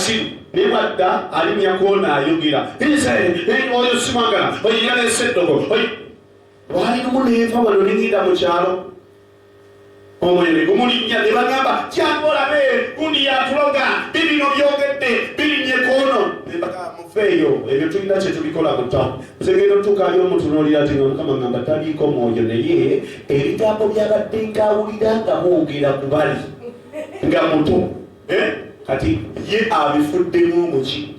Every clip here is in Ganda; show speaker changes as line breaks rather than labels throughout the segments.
Basiru naye bwadda alimya kwona ayogera nze oyo simwagala oyo yaleese eddogo. Lwali lumu nenva wano nengenda mu kyalo, omwoyo ne gumulinnya ne bagamba jangu olabe gundi yatuloga, bibino byogedde birinye kwono. Nembagamba mufeeyo, ebyo tulina kye tubikola mu town. Nze ngenda otuukayo omutunuulira nti nga Mukama ngamba taliiko mwoyo, naye ebigambo byabadde ng'awulira nga boogera ku bali nga muto, eh? Kati ye abifuddemu omuki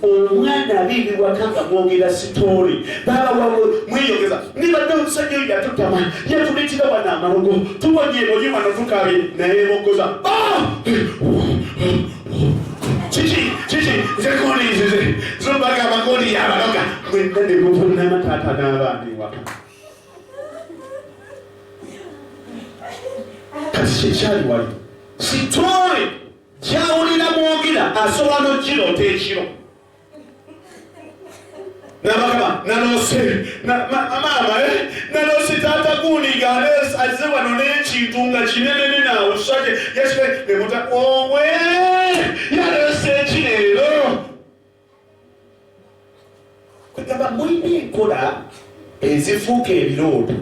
omwana abiibibwaka nga mwogera sitoori baaba wawe mweyogeza nibadde omusajja oyo yatutama yatuletera wano amalogo tubonyebonye wano tukabye naye bogoza ah! Kiki kiki nze kondi nzize zobagamba kondi yabaloga mwenna ne muvunama taata n'abaana ewaka. Kati kyekyali wali sitoori kyawulira mwogera asobola n'okiroota ekiro nabagamba naloose maama eh, naloose taata gundi ng'azze wano n'ekintu nga kinenene naawusake yasibe nemuta owe yaloose ekireero. Kwegamba mulina enkola ezifuuka ebirooto,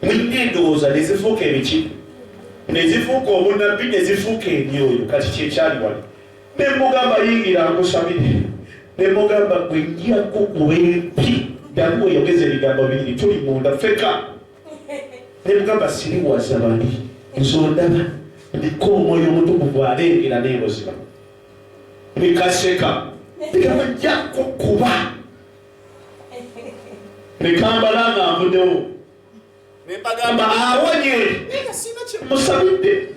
mulina endowooza nezifuuka ebiki, nezifuuka obunabbi, nezifuuka emyoyo. Kati kyekyali wali nemugamba yingira nkusabire, nemugamba gwe nja kukuba empi ddamu weyogeza ebigambo bibiri tuli munda feka, nemugamba siriwaza bali nzondaba ndiko omwoyo omutukuvu alengera nebuziba nekaseka nekabajja kukuba nekambala nga nvudewo nembagamba awonye musabidde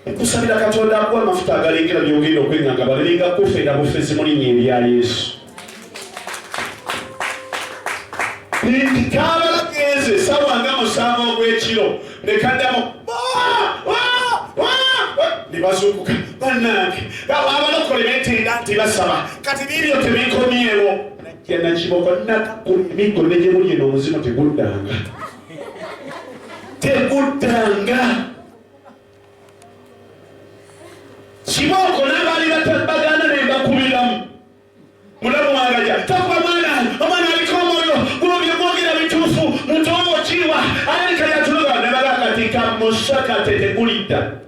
nkusabira Katonda akuwa amafuta agalengera byogenda okwenganga balelenga kufeera bufezi mu linnya erya Yesu. Nti kabala genze sawa nga 7 ogw'ekiro nekaddamu ne bazuukuka bannange abalokole betenda nti basaba kati biibyo tebikomyewo najja nakiboko nakakula emiggo ne gye muli eno omuzimu teguddanga teguddanga kibooko n'abaali baganda ne mbakubiramu mulamu wangaja takuba mwana omwana aliko omwoyo gwobyo gwogera bituufu mutowo kiwa alabika yatuloga nebaga kati kamusakate tegulidda.